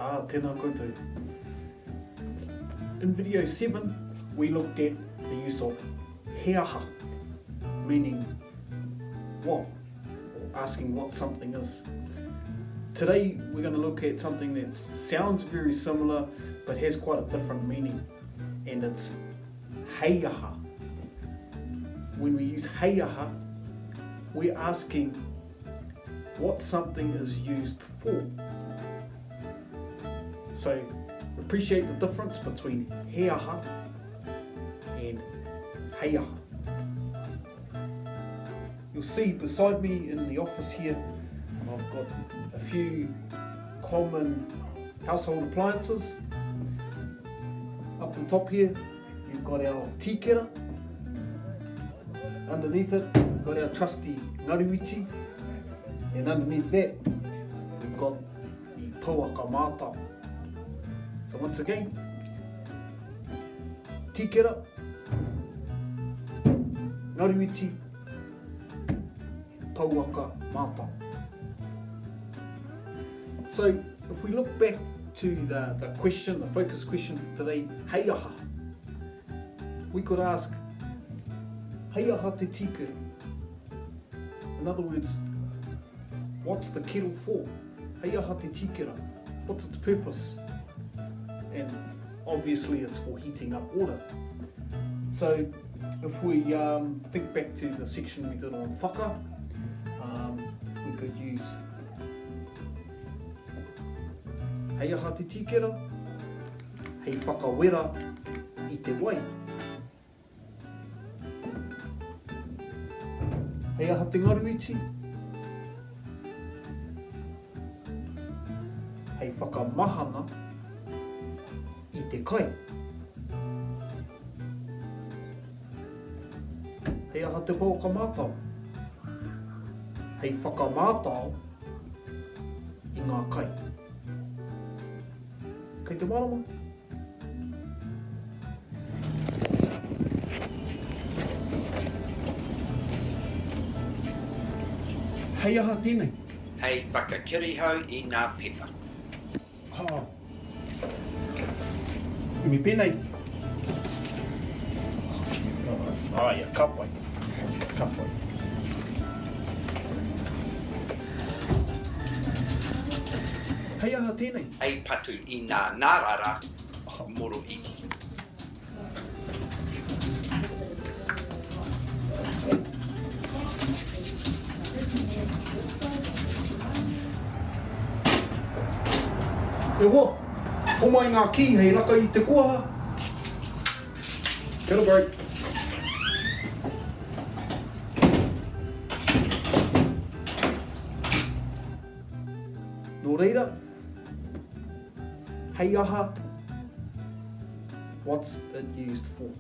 Ah, tēnā koutou. In video 7, we looked at the use of he aha, meaning what, or asking what something is. Today, we're going to look at something that sounds very similar, but has quite a different meaning, and it's hei aha. When we use hei aha, we're asking what something is used for. So appreciate the difference between he aha and hei aha. You'll see beside me in the office here, I've got a few common household appliances. Up the top here, you've got our tīkera. Underneath it, we've got our trusty ngaruiti. And underneath that, we've got the pouaka mātao. So once again, tīkera, ngaruiti, pouaka mātao. So if we look back to the, the question, the focus question for today, hei aha, we could ask, hei aha te tīkera? In other words, what's the kettle for? Hei aha te tīkera? What's its purpose? And obviously it's for heating up water. So if we um, think back to the section we did on whaka, um, we could use hei aha te tīkera, hei whakawera i te wai. Hei aha te ngaru iti? Hei whakamahana i te kai. Hei aha te pouaka mātao? Hei whakamātao i ngā kai. Kei te mārama? Hei aha tēnei? Hei whakakirihau i ngā pepa. Ha. Me pēnei. Aia, ka pai. Ka pai. Hei aha tēnei? Hei patu i ngā ngārara moro iti. E hoa, homai ngā kī hei raka i te kuaha. Kettle break. Nō reira, hei aha, what's it used for?